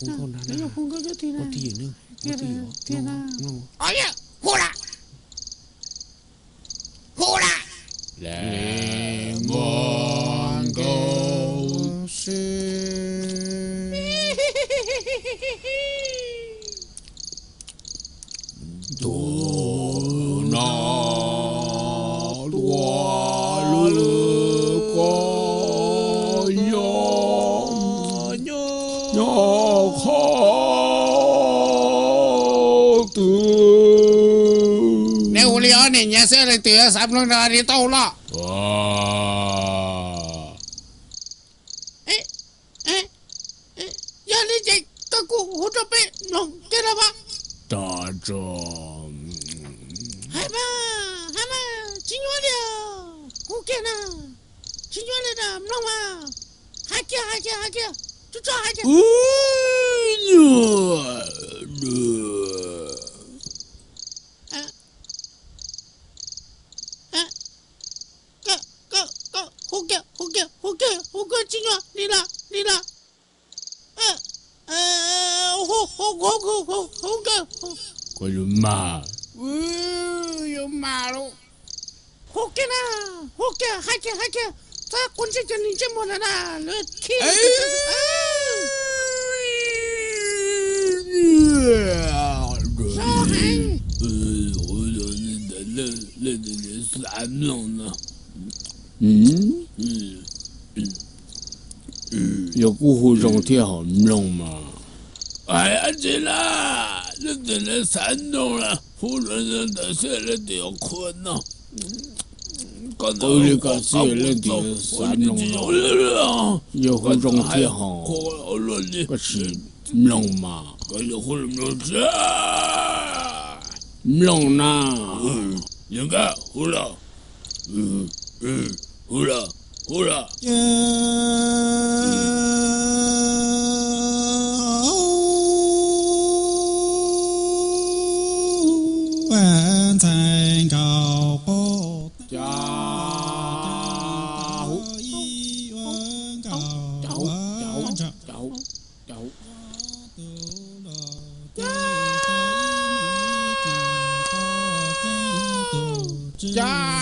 Hu nkauj nrad na. Hu nkauj nrad. Hu lawm. Hu lawm. Nkauj si. Tus no tua lwm ko nyob, nyob qhov twg? Neb ua li ob niam nyab xwb leej twg xav mloog no li tau los? Yog li ces koj kuj hu rau peb mloog kiag los mas. Tag tso. Hais mas, hais mas, tsis nyuaj li, hu kiag na, tsis nyuaj li na, mloog mas. Hais kiag, hais kiag, hais kiag, tso tso hais kiag. Hu kiag, hu kiag, hu kiag, hu kiag tsis nyuaj li lawm, li lawm. Hu, hu, hu, hu kiag, hu, hu kiag, hu. Koj yuav mag, yuav mag lauj. Hu kiag na, hu kiag, hais kiag, hais kiag, txhob quav ntsej cov niag ntsej muag ntawd na, lawv khib. Zoo heev. Xav mloog no. Yog kuj hu zoo thiaj hom mloog mas. Tsis na, leej twg xav mloog na hu ntawm xwb leej twg yuav qhuas no. Qw li ko xwb leej twg xav mloog no. Yog hu zoo thiaj hom, koj sim mloog mas. Mloog na. Hu los, hu los, hu los. Ntxhais nkauj quaj, cas hu, cas hu, cas hu, cas hu. Cas, cas,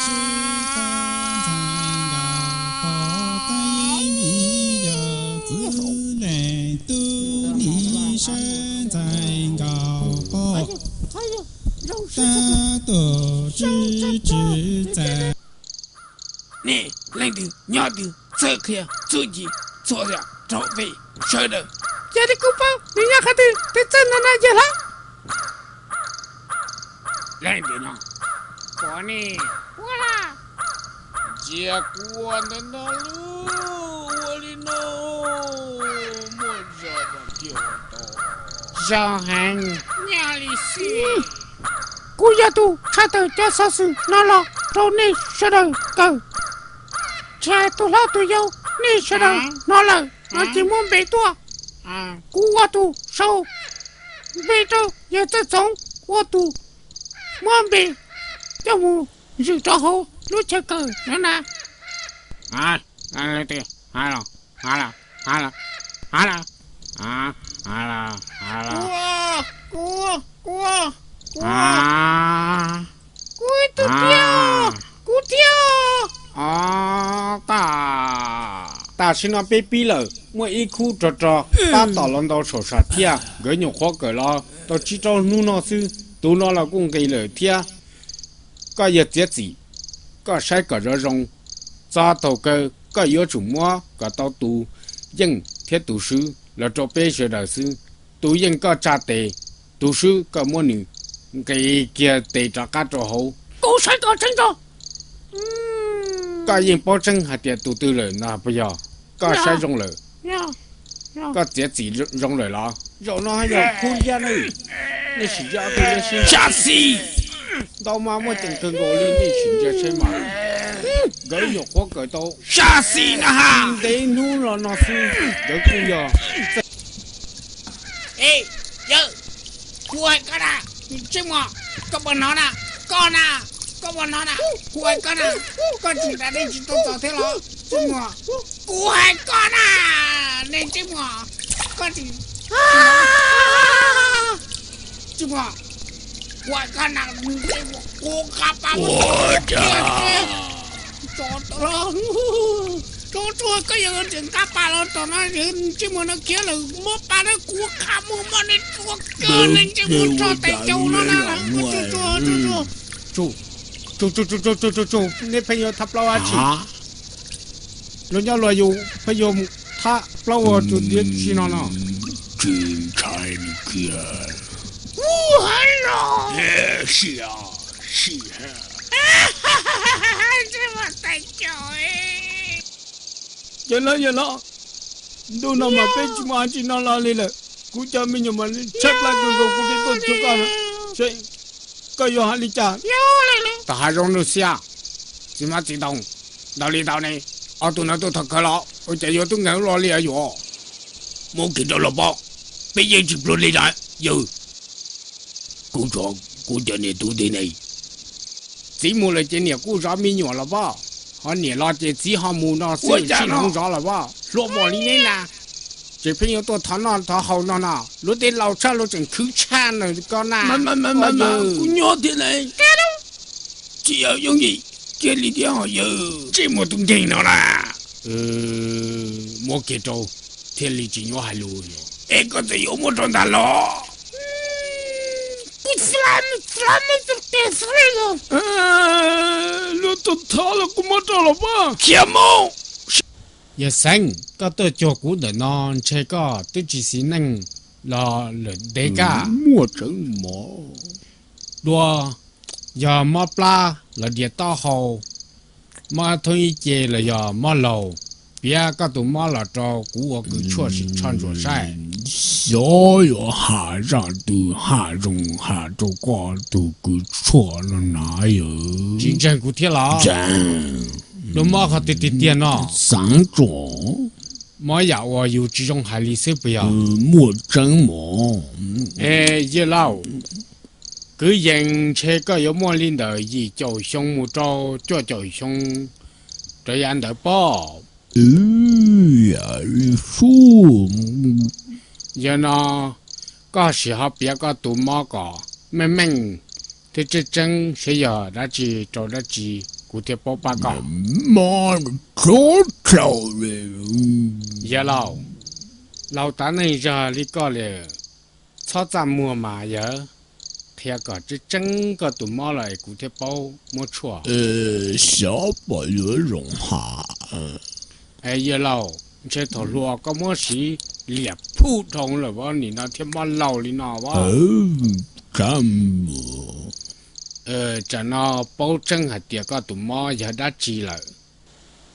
nej leej twg nyob twg txawj qhia txuj ci txhua yam rau peb sawv daws. Yog li kuv paub nws nyob qhov twg, twb txawj ntawm no yawg hlob. Leej twg no? Kuv ne. Ua li, ntsia kuv ua ntawm no lub, ua li no, muaj zog mas thiaj ua tau. Zoo heev, nyob li xwb. Kuv yog tus tshaj tawm cov xov xwm no los rau nej sawv daws kawm. Tsis hais tus hlob tus yau, nej sawv daws hnov lawm no ces muab npe tuaj. Kuv ua tus sau npe rau yawg Txawj Txoov ua tus muab npe coj mus zwm rau hauv lub chaw kawm no na. Kuv, kuv, kuv, kuv, kuv ib tug thiab, kuv thiab. Tam sim no peb pib lawm, muaj ib khub rog rog tab tom los ntau saum sam thiaj, nkawd nyuam qhuav kawm los tau tsib rau hnub no xwb, tus no los kuj nqis lawm thiab. Koj yog txiav txim, koj saib kom zoo zoo, txog thaum kawg koj yuav tsum muab kom tau tus yeej thiab tus swb los rau peb sawv daws xwb. Tus yeej koj tsa tes, tus swb koj muab nws nqis kiag tes rov qab rau hauv. Kuv saib kom tseeb tso. Koj yeej paub tseeb hais tias tus twg lawm no puas yog? Koj saib zoo lawm, koj txiav txim zoo lawm los? Zaum no yog khub yaj ne, nej sim ntsia ob tug yaj sib sab xis. Ntau mas muaj ceem kawg nkaus li, nej sim ntsia saib mas. Nkawd nyuam qhuav kawm tau sab xis no ha, ntev hnub los no xwb nkawd kuj yog. Yawg, kuv hais koj na, niag ntsej muag, koj puas hnov na? Koj na, koj puas hnov na? Kuv hais koj na, koj tseem da dej tsis tau txaus thiab los? Ntsej muag, kuv hais koj na, niag ntsej muag, koj tseem Tsis muaj, kuv qab pas, tso tsuag koj yog tseem qab pas los tom no, tsis muaj no khiav lawm, muab pas na kuv qab mus moj nej tsuag kawg, nej tsis muaj tso tais caus no na. Tsuag, tsuag, tsuag, nej pheej yuav thab plaub dab tsi? Luag nyob luag yus pheej yuav mus thab plaub ua tus diav tsi no no. Tsis ntshai nws kiag. Sim, sim, yawg laus, yawg laus, ntuj no mas peb tsis muaj dab tsi noj los li lawm. Kuv cov me nyuam mas tshaib plab kawg nkaus, kuv twb tuaj cuag koj no, koj yuav hais li cas? Tom hav zoov nuj xiab, txiv hmab txiv ntoo, ntau li ntau ne, ob tug no tuaj thov khawv los ua cas yuav tub nkeeg los li yuav? Muab kiag rau los pab, peb yeej tsis pluag li na yawg. Kuv, kuv cov niam tub tib neeg, txiv mus lawm ces niam kuj zov me nyuam los pab, ho niam los ces txiv ho mus no xwb, tsis hloov zov los pab. Hluas npaum li neb na, tseem pheej yuav tuaj thov noj thov haus no no, luag tej laus tshaj luag tseem khwv tshaj na koj na. Kuv nyob thiab ne, tsis yog yooj yim kiag li thiab ho yawg. Tsis muaj tub nkeeg no na, muab kiag rau thiaj li tsis nyuaj hais lus. Es koj txawm yuav muab rau ntag los? Luag tuaj thov los kuv muab rau los pab. Khiav mus. Yawg Xeeb, koj tuaj cuag kuv ntawm no ntshe koj twb tsis xis neej los lawm ntev kawg. Muaj tseeb mog. Dua, yog mob plab los dias taub hau, mob thoob ib ce los yog mob laug, piav koj tus mob los rau kuv ua kws tshuaj sim tsho ntsuam saib. Xyov yuav has zaj twg has zoo has rau koj tus kws tshuaj no na yawg. Tsis ntseeg kuv thiab los? Ntseeg. Dua, mob qhov twg tiag tiag no? Xeeb tso. Mob yam uas yus tsis zoo hais li xwb puas yog? Muaj tseeb mog. Es yawg laus, kwv yees ntshe koj yuav muaj li ntawm yim caum xyoo mus rau cuaj caum xyoo rov yav ntawd pob. Yog no koj sim ho piav koj tus mob kom meej meej thiab tseeb tseeb seb yog dab tsi rau dab tsi kuv thiaj paub pab koj. Yawg laus, laus tav neej zog li koj li, txhob txaj muag mas yawg, qhia kom tseeb tseeb koj tus mob los es kuv thiaj paub muab tshuaj. Xyov puas yuav zoo has. Yawg laus, ntshe thaum hluas koj muab siv liam phuj dhau lawm nim no thiaj mob laus li no. Tsam no paub tseeb hais tias koj tus mob yog dab tsi lawm,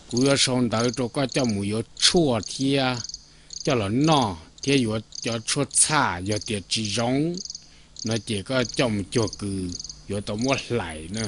kuv yuav sau ntawv rau koj coj mus yuav tshuaj thiab coj los noj thiab yuav cov tshuaj txhaj, yog tias tsis zoo no ces koj coj mus cuag kws yuav tau muab hlais na.